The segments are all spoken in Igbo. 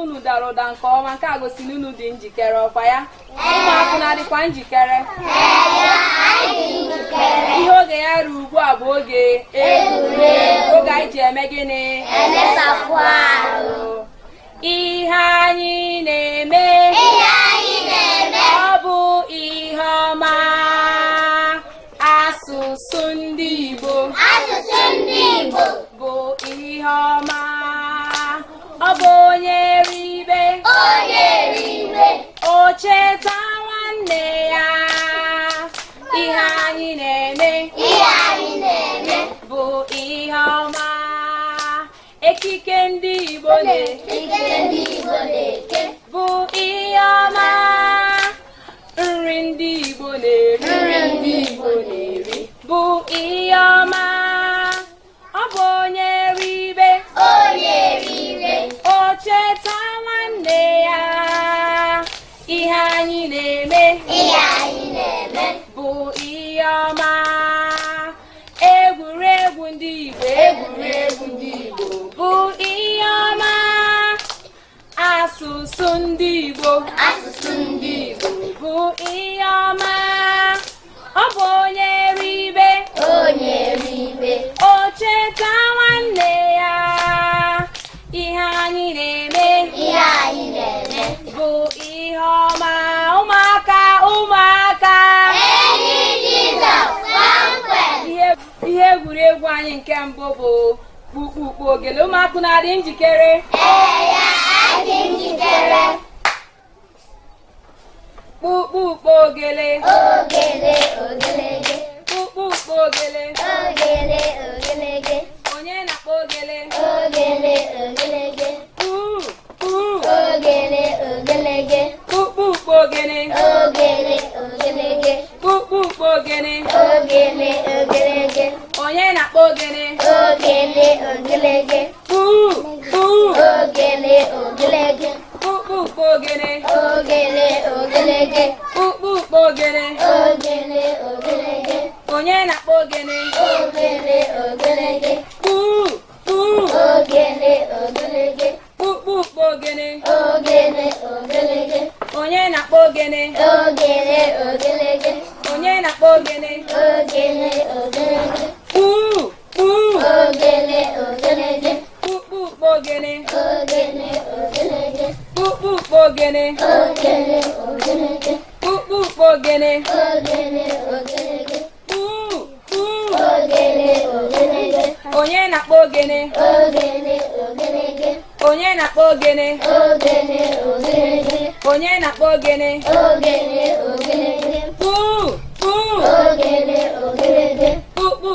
Olu unu dara ụda nke ọma. Nke a gosi na unu dị njikere. Ọkwa ya, ụmụaka na-adịkwa njikere? Ihe oge ya ruo ugbu a bụ oge egwuregwu, oge anyị ji eme gịnị? Emesapụ arụ. Ihe anyị na-eme, Ihe anyị na-eme, ọ bụ ihe ọma. Asụsụ ndị Igbo, Asụsụ ndị Igbo, bụ ihe ọma. Ọ bụ onye ribe, Onye ribe, o cheta nwanne ya. Ihe anyị na-eme, Ihe anyị na-eme, bụ ihe ọma. Ekike ndị Igbo na-eke, Ike ndị Igbo na-eke, bụ ihe ọma. Nri ndị Igbo na-eri, Nri ndị Igbo na-eri, bụ ihe ọma. Ọ bụ onye ribe, Onye ribe, o cheta nwanne ya. Ihe anyị na-eme, Ihe anyị na-eme, bụ ihe ọma. Egwuregwu ndị Igbo, egwuregwu ndị Igbo bụ ihe ọma. Asụsụ ndị Igbo, Asụsụ ndị Igbo, bụ ihe ọma. Ọ bụ onye ribe, Onye ribe, o cheta nwanne ya. Ihe anyị na-eme, Ihe anyị na-eme, bụ ihe ọma. Ụmụaka, ụmụaka, Enyi Jizọs kpamkpam. Ihe egwuregwu anyị nke mbụ bụ kpukpukpu ogele. Ụmụaka na-adị njikere? Ee ya, adị njikere. Kpukpukpu ogele. Ogele ogelege. Kpukpukpu ogele. Ogele ogelege. Onye na-akpọ ogele? Ogele ogelege. Kpuu kpuu. Ogele ogelege. Kpukpukpu ogene. Ogele ogelege. Kpukpukpu ogene. Ogele ogelege. Onye na-akpọ ogene? Ogele ogelege. Kpuu kpuu. Ogele ogelege. Kpukpukpu ogene. Ogele ogelege. Kpukpukpu ogene. Ogele ogelege. Onye na-akpọ ogene? Ogele ogelege. Kpuu kpuu. Ogele ogelege. Kpukpukpu ogene. Ogele ogelege. Onye na-akpọ ogene? Ogele ogelege. Onye na-akpọ ogene? Ogele ogelege. Kpuu kpuu. Ogele ogelege. Kpukpukpu ogene. Ogele ogelege. Kpukpukpu ogene. Ogele ogelege. Kpukpukpu ogene. Ogele ogelege. Kpuu kpuu. Ogele ogelege. Onye na-akpọ ogene? Ogele ogelege. Onye na-akpọ ogene? Ogele ogelege. Onye na-akpọ ogene? Ogele ogelege. Kpuu kpuu. Ogele ogelege.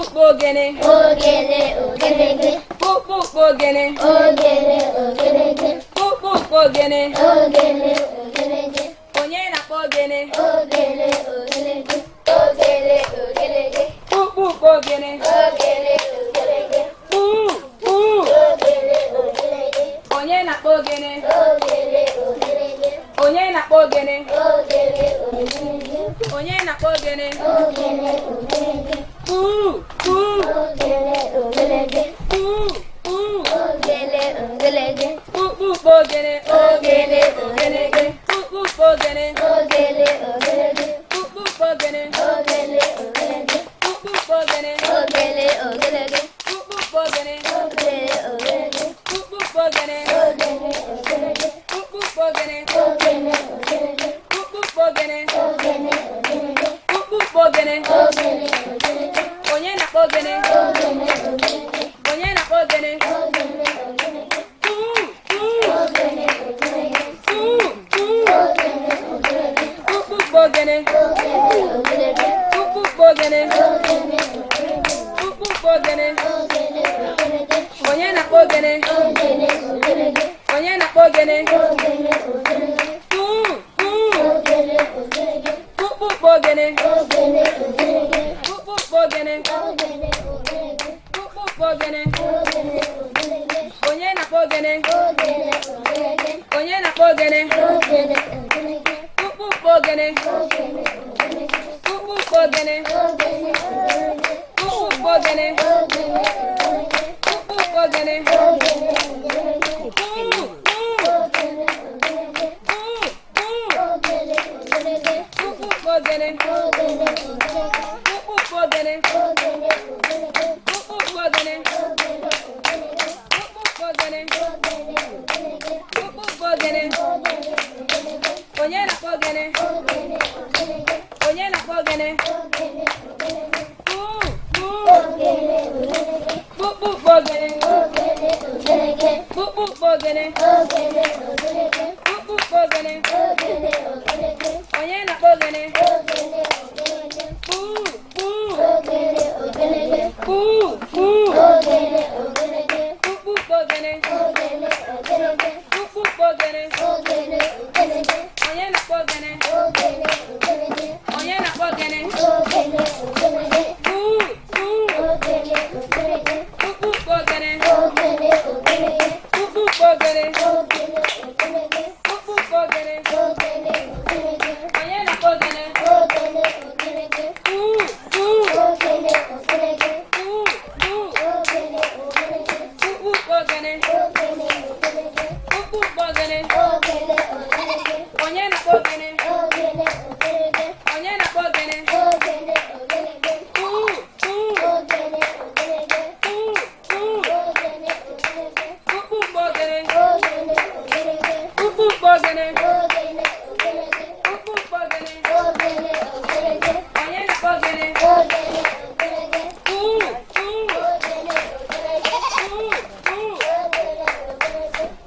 Kpukpukpu ogene. Ogele ogelege. Kpukpukpu ogene. Ogele ogelege. Kpukpukpu ogene. Ogele ogelege. Onye na-akpọ ogene? Ogele ogelege. Ogele ogelege. Kpukpukpu ogene. Ogele ogelege. Kpuu kpuu. Ogele ogelege. Onye na-akpọ ogene? Ogele ogelege. Onye na-akpọ ogene? Ogele ogelege. Onye na-akpọ ogene? Ogele ogelege. Kpuu kpuu. Ogele ogelege. Kpuu kpuu. Ogele ogelege. Kpukpukpu ogene. Ogele ogelege. Kpukpukpu ogene. Ogele ogelege. Kpukpukpu ogene. Ogele ogelege. Kpukpukpu ogene. Ogele ogelege. Kpukpukpu ogene. Ogele ogelege. Kpukpukpu ogene. Ogele ogelege. Kpukpukpu ogene. Ogele ogelege. Kpukpukpu ogene. Ogele ogelege. Kpukpukpu ogene. Ogele ogelege. Onye na-akpọ ogene? Ogele ogelege. Onye na-akpọ ogene? Ogele ogelege. Kpuu kpuu. Ogele ogelege. Kpuu kpuu. Ogele ogelege. Kpukpukpu ogene. Ogele ogelege. Kpukpukpu ogene. Ogele ogelege. Kpukpukpu ogene. Ogele ogelege. Onye na-akpọ ogene? Ogele ogelege. Onye na-akpọ ogene? Ogele ogelege. Kpuu kpuu. Ogele ogelege. Kpukpukpu ogene. Ogele ogelege. Kpukpukpu ogene. Ogele ogelege. Kpukpukpu ogene. Ogele ogelege. Onye na-akpọ ogene? Ogele ogelege. Onye na-akpọ ogene? Ogele ogelege. Kpukpukpu ogene. Ogele ogelege. Kpukpukpu ogene. Ogele ogelege. Kpukpukpu ogene. Ogele ogelege. Kpukpukpu ogene. Ogele ogelege. Kpuu kpuu. Ogele ogene? Onye na-akpọ ogene? Onye na-akpọ ogene? Kpuu kpuu. Kpukpu ogene. Kpukpu ogene. Kpukpu ogene. Onye na-akpọ ogene? Kpuu kpuu. Kpuu kpuu. Kpukpu ogene. Kpukpu ogene. Onye na-akpọ ogene? Onye na-akpọ ogene? Kpuu kpuu. Kpukpu ogene. Kpukpu ogene. Kpukpu ogene. Onye na-akpọ ogene? Kpuu kpuu. Kpuu kpuu. Kpukpu ogene. Kpukpu ogene. Onye na-akpọ ogene? Onye na-akpọ ogene? Kpuu kpuu. Kpuu kpuu. Kpukpu ogene. Kpukpu ogene. Kpukpu ogene. Onye na-akpọ ogene? Kpuu kpuu. Kpuu kpuu.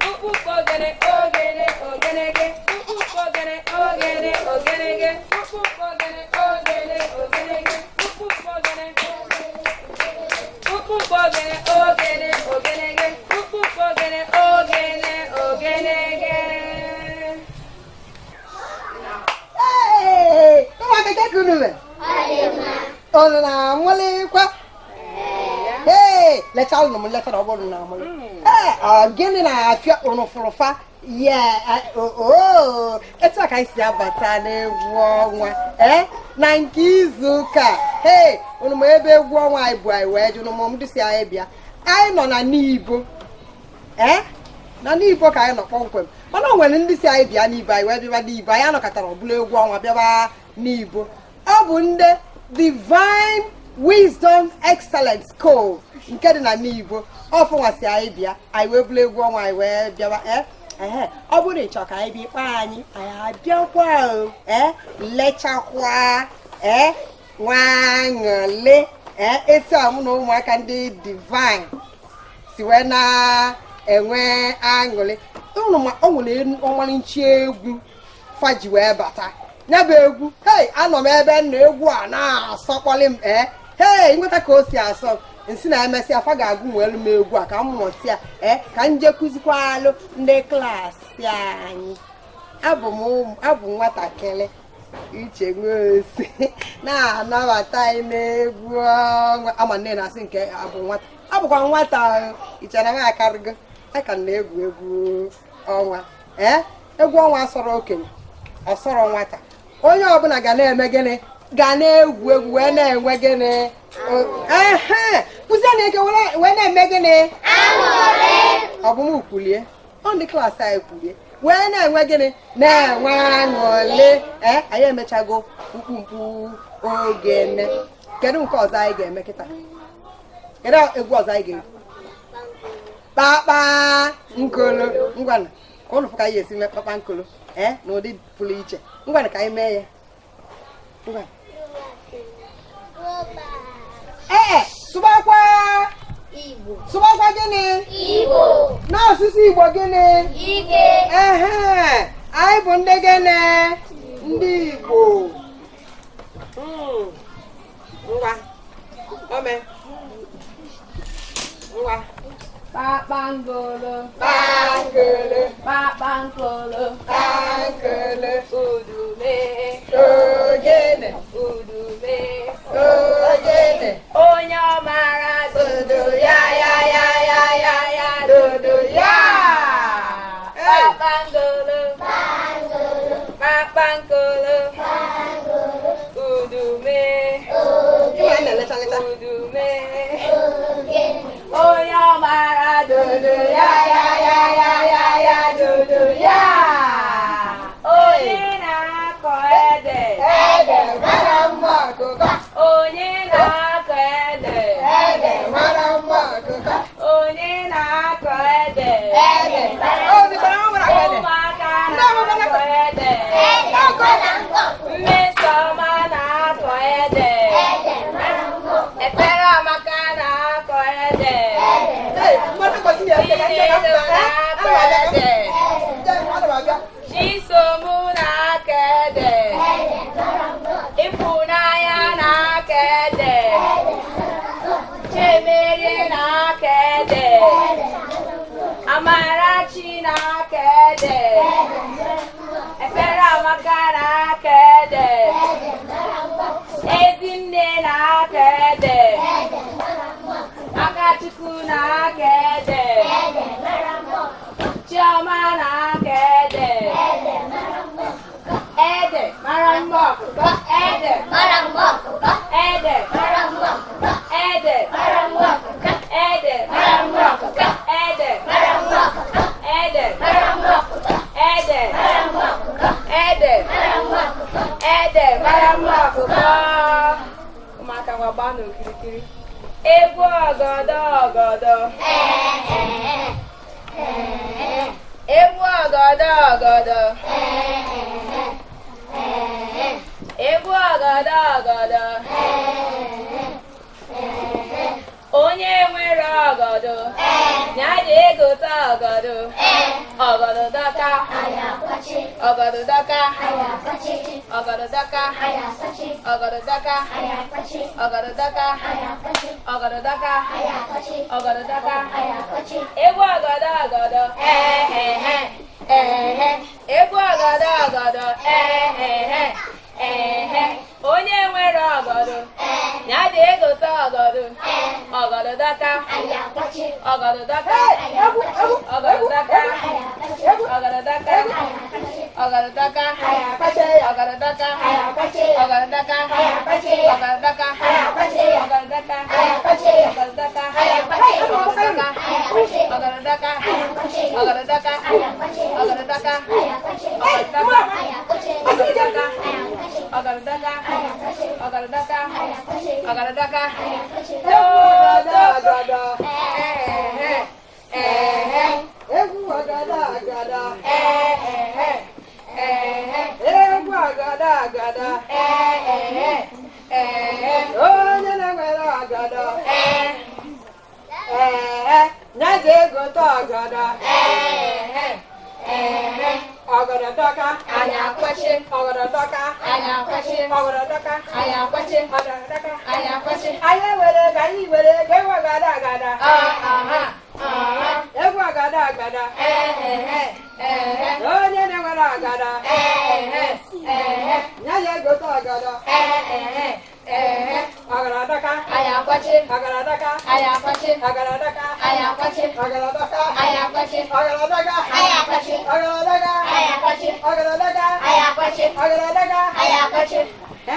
Kpukpu ogene ogene ogenege. Kpukpu ogene ogene ogenege. Kpukpu ogene ogene ogenege. Kpukpu ogene. Kpukpu ogene ogene ogenege. Kpukpu ogene ogene ogenege. Ee, ụmụaka, ka unu mere? Unu na-amụlikwa? Ee, lecha unu m lechara, ọ bụrụ na amụlị. Ee, ọ gịnị na-afịa unu fụrụfa ya? Oo, etu a ka anyị si abata n'egwu ọnwa ee na nke izu ụka. Ee, unu ma ebe egwu ọnwa anyị bụ anyị wee jụ unu ma ndị si anyị bịa. Anyị nọ na N'ibo, ee, na N'ibo ka anyị nọ kpọmkwem, mana o nwere ndị si anyị bịa n'Ibo, anyị wee bịaba n'Ibo. Anyị anọkọtara ọbụla egwu ọnwa bịaba n'Ibo. Ọ bụ ndị Divine Wisdom Excellence Co nke dị na N'ibo ọfụnwasị anyị bịa, anyị wee bụrụ egwu ọnwa anyị wee bịaba. Ee, ehe, ọ bụrụ na ị chọọ ka anyị bịa kpaa anyị, anyị abịakwa o. Ee, lechakwa, ee, nwa aṅụlị. Ee, etu a mụ na ụmụaka ndị Divine si wee na-enwe aṅụrị ụnụ, ma o nwere ọmarịcha egwu faji wee bata. Ya bụ egwu, hei, anọ m ebe m na egwu a na-asọkpọlị m. Ee, hei, nweta ka o si asọ nsị na emesịa fa ga-agụ nwelu m egwu a ka m mụta ya. Ee, ka m je kụzikwalụ ndị klaasị anyị. Abụ m abụ nwatakịrị Uche Nwosi na-anabata anyị n'egwu ọnwa. Ama nne na-asị nke abụ nwata, abụkwa nwata. Ichere m akarịgo aka m na-egwu egwu ọnwa. Ee, egwu ọnwa asọrọ okenye, ọsọrọ nwata, onye ọbụla ga na-eme gịnị? Ga na-egwu egwu wee na-enwe gịnị? Ehe, kwụzie na ike wee na-eme gịnị? Ọ bụ m kwulie, ọ ndị klaasị anyị kwulie, wee na-enwe gịnị? Na-enwe aṅụrị. Ee, anyị emechago mkpumkpu ogene. Kedu nke ọzọ anyị ga-eme kịta? Kedu egwu ọzọ anyị ga-egwu? Kpakpa nkolo. Ngwanụ, ka ụnụ fụ ka anyị esi mee kpakpa nkolo, ee, n'ụdị pụrụ iche. Ngwanụ, ka anyị mee ya. Ngwanụ. Ee, sụbakwa. Igbo. Sụbakwa gịnị? Igbo. N'asụsụ Igbo gịnị? Ike. Ehe, anyị bụ ndị gịnị? Ndị Igbo. Ngwa, ome, ngwa. Kpakpangolo. Kpankele. Kpakpankolo. Kpankele. Udume. Ogene. Udume. Ogene. Onye ọmara dodo ya ya ya ya ya ya, dodo ya. Hey! Kpakpangolo. Kpakpankolo. Udume. Ịma na-eleta leta. Udume. Onye ọmara dodo ya ya ya ya ya ya, dodo ya. Onye na-akọ ede? Ede mara mma ọkụkọ. Onye na-akọ ede? Ede mara mma ọkụkọ. Onye na-akọ ede? Ede. O bikwara, ọ mara ede. Ụmụaka. Chinedu na-akpa ede. Chisom na-aka ede. Ifunanya na-aka ede. Chiemerie na-aka ede. Amarachi na-aka ede. Ekpereamaka na-aka ede. Ezinne na-aka ede. Akachukwu na-aka ede. Chioma na-aka ede. Ede mara mma ọkụkọ. Ede. Ede. Ede. Ede. Ede. Ede. Ede. Ede. Ede mara mma ọkụkọ. Ụmụaka, ngwa, gbaa n'okirikiri. Egwu ọgọdọ ọgọdọ. Egwu ọgọdọ ọgọdọ. Egwu ọgọdọ ọgọdọ. Onye nwere ọgọdọ ya ji egote ọgọdọ. Ọgọdọ dọka. Ọgọdọ dọka. Ọgọdọ dọka. Ọgọdọ dọka. Ọgọdọ dọka. Ọgọdọ dọka. Ọgọdọ dọka. Egwu ọgọdọ ọgọdọ. Ehehe ehe. Egwu ọgọdọ ọgọdọ. Ehehe ehe. Onye nwere ọgọdọ ya ji egote ọgọdọ. Ọgọdọ dọka. Ọgọdọ dọka. Ọgọdọ dọka. Ọgọdọ dọka. Ọgọdọ dọka. Ọgọdọ dọka. Ọgọdọ dọka. Ọgọdọ dọka. Ọgọdọ dọka. Ọgọdọ dọka. Ọgọdọ dọka. Ọgọdọ dọka. Ọgọdọ dọka. Ọgọdọ dọka. Ọgọdọ dọka. Ọgọdọ dọka. Ọgọdọ dọka. Ọgọdọ. Ehe ehe. Egwu ọgọdọ ọgọdọ. Ehe ehe. Egwu ọgọdọ ọgọdọ. Ehe ehe. Onye na-enwere ọgọdọ. Ee, ya ji egote ọgọdọ. Ehe ehe. Ọgọdọ dọka. Anyị akwachi. Ọgọdọ dọka. Anyị akwachi. Ọgọdọ dọka. Anyị akwachi. Ọgọdọ dọka. Anyị akwachi. Anyị were ego, anyị were ego, egwu ọgọdọ ọgọdọ. Aha aha. Egwu ọgọdọ ọgọdọ. Ehe ehe. Onye na-enwere ọgọdọ. Ehe ehe. Ya ji egote ọgọdọ. Ehe ehe. Ọgọdọ dọka. Anyị akwachi. Ọgọdọ dọka. Anyị akwachi. Ọgọdọ dọka. Anyị akwachi. Ọgọdọ dọka. Anyị akwachi. Ọgọdọ dọka. Anyị akwachi. Ọgọdọ dọka. Anyị akwachi. Ọgọdọ dọka. Anyị akwachi. Ọgọdọ dọka. Anyị akwachi. Ee,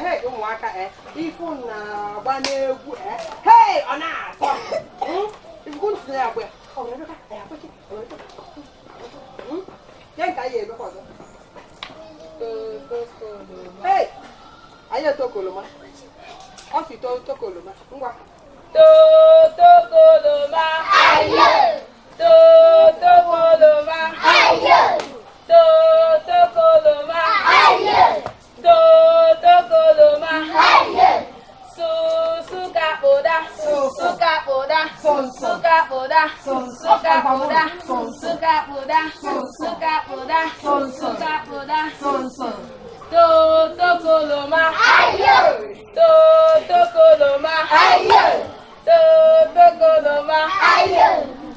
hey, ụmụaka, ifu na-agba n'egwu, hey, ọ na-atọ. Ifuku ntị na ya agba ya. Ọgọdọ dọka, anyị akwachi. Ọgọdọ dọka. Nye nke anyị emekwa ọzọ. Hey, anyị etokoloma. Ọ si tokoloma. Ngwa. Totokoloma. Totokoloma. Totokoloma. Totokoloma. Susuka kpụda. Suka kpụda. Suka kpụda. Suka kpụda. Suka kpụda. Suka kpụda. Suka kpụda. Totokoloma. Totokoloma. Totokoloma.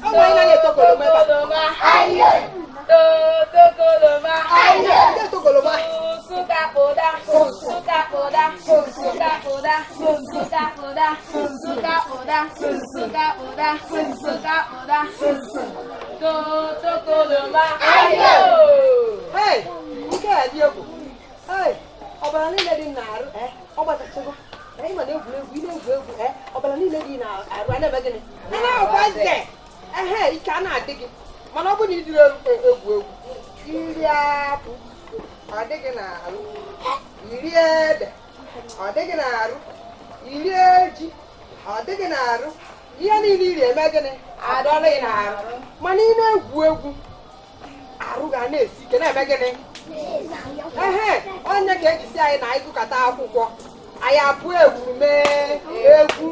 Ọ bụ anyị na etokoloma ebe a. Totokoloma. Totokoloma. Ndị etokoloma. Suka kpụda. Suka kpụda. Suka kpụda. Suka kpụda. Suka kpụda. Suka kpụda. Suka kpụda. Totokoloma. Hey, nke a dị egwu. Hey, ọbara niile dị n'arụ, ọ gbachachago. Anyị ma na egwuregwu, ị na-egwu egwu, ọbara niile dị n'arụ a na-eme gịnị? A na-agba nze. Ehe, ike a na-adị gị. Mana ọ bụrụ na ị jiri egwu egwu, iri apụ, ọ dịghị n'arụ. Iri ede, ọ dịghị n'arụ. Iri ji, ọ dịghị n'arụ. Ihe niile iri eme gịnị? Adọrọ gị n'arụ. Mana ị na-egwu egwu, arụ ga na-esi ike na-eme gịnị? Ehe, onye ka eji si anyị na anyị gụkọta akwụkwọ, anyị apụ egwu mee egwu.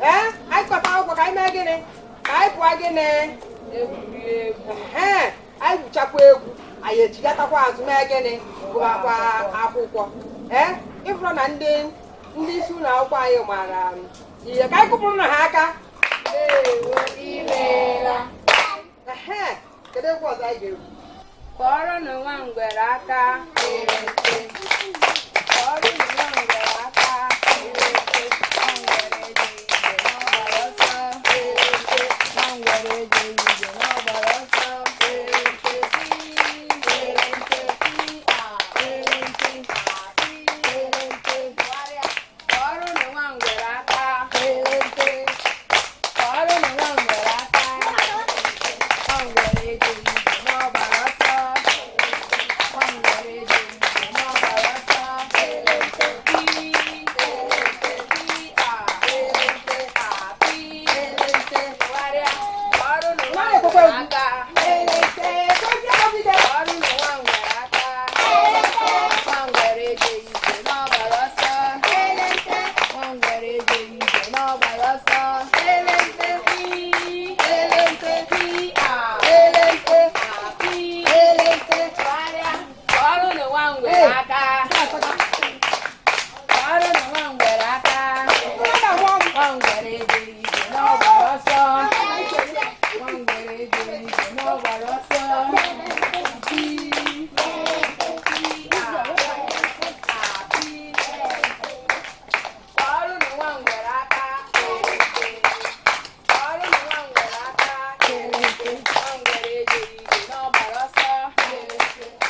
Ee, anyị gụkọta akwụkwọ ka anyị mee gịnị? Ka anyị pụọ gịnị? Egwuregwu. Ee, anyị gwuchakwa egwu, anyị ejigatakwa azụ mee gịnị? Gụbakwa akwụkwọ. Ee, ịfụrụ na ndị ndị isi ụlọ akwụkwọ anyị mara ihe, ka anyị kụpụrụ na ha aka. Ndewo, imeela. Ehe, kedu egwu ọzọ anyị ga-egwu? Kụọrọnụ nwa ngwere aka. Kụọrọnụ nwa ngwere aka. Nwa ngwere ejeghị ije n'ọgbara ọsọ. Nwa ngwere ejeghị ije n'ọgbara ọsọ. Kụọrọnụ nwa ngwere aka. Kụọrọnụ nwa ngwere aka. Nwa ngwere ejeghị ije n'ọgbara ọsọ. Nwa ngwere ejeghị ije n'ọgbara ọsọ. Pi, pi, a, a, pi. Tụgharịa. Kụọrọnụ nwa ngwere aka. Kụọrọnụ nwa ngwere aka. Nwa ngwere ejeghị ije n'ọgbara ọsọ. Nwa ngwere ejeghị ije n'ọgbara ọsọ. Pi, pi, a, a, pi. Tụgharịa. Kụọrọnụ nwa ngwere aka. Kụọrọnụ nwa ngwere aka. Nwa ngwere ejeghị ije n'ọgbara ọsọ. Nwa ngwere ejeghị ije n'ọgbara ọsọ. Pi, pi, a, a, pi. Kụọrọnụ nwa ngwere aka. Kụọrọnụ nwa ngwere aka. Nwa ngwere ejeghị ije n'ọgbara ọsọ.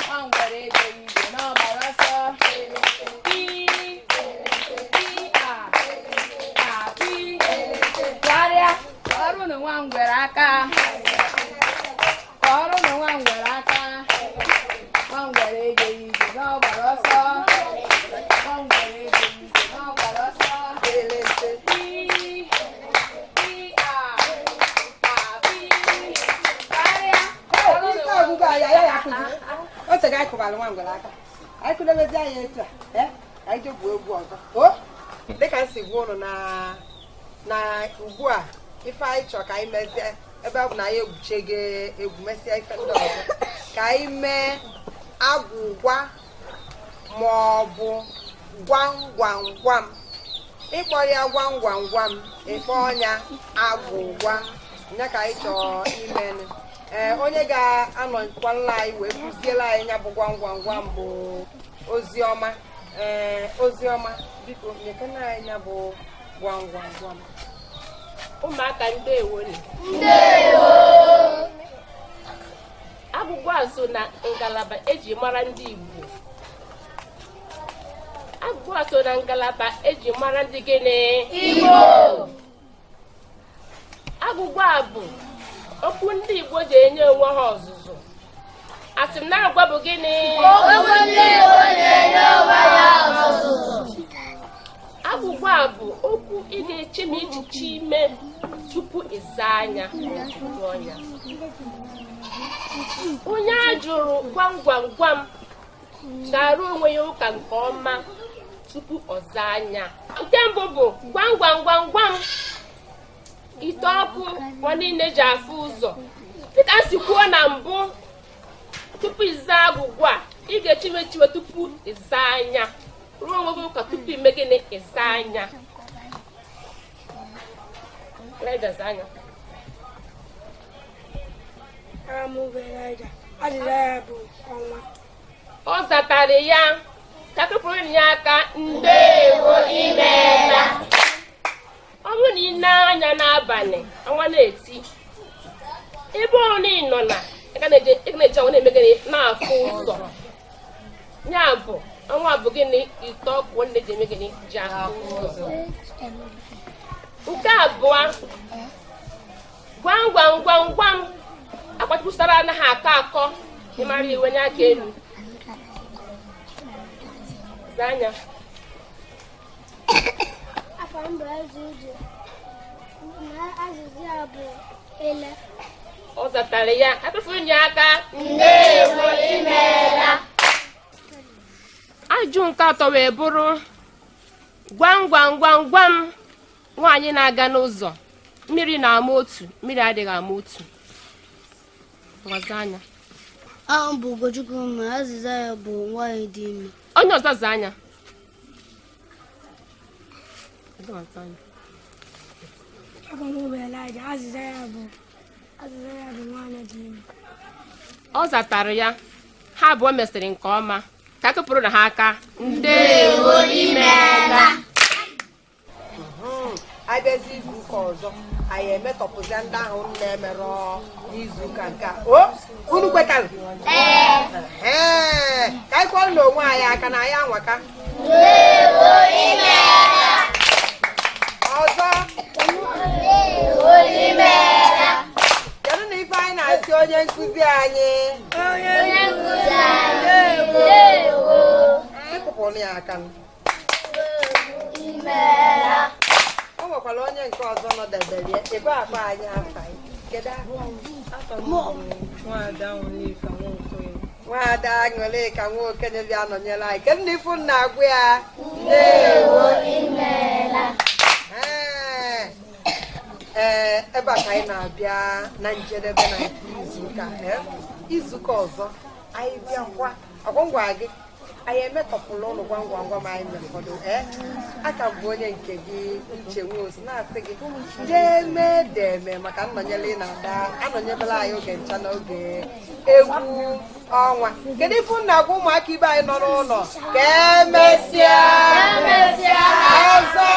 Nwa ngwere ejeghị ije n'ọgbara ọsọ. Pi, pi, a, a, pi. Tụgharịa. Kụọrọnụ nwa ngwere aka. Kụọrọnụ nwa ngwere aka. Nwa ngwere ejeghị ije n'ọgbara ọsọ. Nwa ngwere ejeghị ije n'ọgbara ọsọ. Pi, pi, a, a, pi. Tụgharịa. Kụọrọnụ Ike ọgụgụ anyị ya ya akụzi o chega anyị kụbara nwa ngwere aka. Anyị kụdebezi anyị etu a. Ee, ka anyị jee gwuo egwu ọzọ. O dịka m si gwa ụnụ na ugbu a, ife anyị chọrọ ka anyị mezie, ebe ọ bụ na anyị egwuchego egwu, mesịa ife ndị ọzọ, ka anyị mee agwụgwa ma ọ bụ gwam gwam gwam. Ịkpọrọ ya gwam gwam gwam, ịkpọ ọnya agwụgwa ya ka anyị chọrọ imenụ. Ee, onye ga-anọkwala anyị wee kụziere anyị ya bụ gwam gwam gwam bụ Oziọma. Ee, Oziọma, biko nyekena anyị ya bụ gwam gwam gwam. Ụmụaka, ndewonu. Agwụgwa so na ngalaba eji mara ndị Igbo. Agwụgwa so na ngalaba eji mara ndị gịnị? Igbo. Agwụgwa bụ okwu ndị Igbo ji enye onwe ha ọzụzụ. Asị m na agwụgwa bụ gịnị? Okwu ndị Igbo na-enye onwe ya ọzụzụ. Agwụgwa bụ okwu ị ga-eche ma echiche ime tupu ịza anya maọbụ ọnya. Onye a jụrụ gwam gwam gwam ga-arụ onwe ya ụka nke ọma tupu ọ zaa anya. Nke mbụ bụ gwam gwam gwam gwam, ite ọkụ nwa niile ji afụ ụzọ. Dịka m si kwuo na mbụ, tupu ịza agwụgwa a, ị ga-echiwe echiwe tupu ịza anya, rụọ onwe gị ụka tupu ime gịnị? Ịza anya. Elijah, zaa anya. Aha m bụ Elijah. Azịza ya bụ ọnwa. Ọ zatara ya, ka kụpụrụ ya aka. Ndewo, imeela. Ọ bụrụ na ị na-anya n'abalị, ọnwa na-eti, ebe ọ na ị nọ na ị ga na-eji ọnwa na-eme gịnị? Na-afụ ụzọ. Ya bụ ọnwa bụ gịnị? Ite ọkụ nwanne ji eme gịnị? Ji afụ ụzọ. Nke abụọ, gwam gwam gwam gwam, akpachukwusara anaghị akọ akọ. Ịmara iwe nye aka elu, zaa anya. Afọ m bụ Eze Uche. Na azịza ya bụ ele. Ọ zatara ya, akpịfụrụ ya aka. Ndewo, imeela. Ajụjụ nke atọ wee bụrụ gwam gwam gwam gwam, nwaanyị na-aga n'ụzọ, mmiri na-ama otu, mmiri adịghị ama otu. Ngwa zaa nya. Aha m bụ Ugochukwu ma azịza ya bụ nwaanyị dị ime. Onye ọzọ zaa nya. Aha m bụ Elijah, azịza ya bụ nwaanyị dị ime. Ọ zatara ya. Ha abụọ mesịrị nke ọma. Ka a kụpụrụ ha aka. Ndewo, imeela. Abịazi izu ụka ọzọ, anyị emetọpụzia ndị ahụ na-emerọ n'izu ụka nke a. O unu kwetara? Ee, ka anyị kụọrọ n'onwe anyị aka na anyị anwaka. Ọzọ, kedu na ife anyị na-asị onye nkụzi anyị? Sịkụpụrụ ya aka. O nwekwara onye nke ọzọ nọdebere ya ebe akpa anyị afa. Kedu aha? Nwaada Aṅụrịka Nwaokenye bịa nọnyere anyị. Kedu na ifu nna agwụ ya? Ee, ee, ebe a ka anyị na-abịa na njedebe na nke izuụka. Ee, izuụka ọzọ anyị bịakwa ọgwangwa gị, anyị emetọpụla ụnụ gwam gwam gwam anyị mefọdụ. Ee, aka bụ onye nke gị Uche Nwosu na-asị gị deme deme maka nnọnyere ị na-ada anọnyebela anyị oge ncha n'oge egwu ọnwa. Kedu ifu nna agwa ụmụaka ibe anyị nọ n'ụlọ? Ka emesịa ọzọ.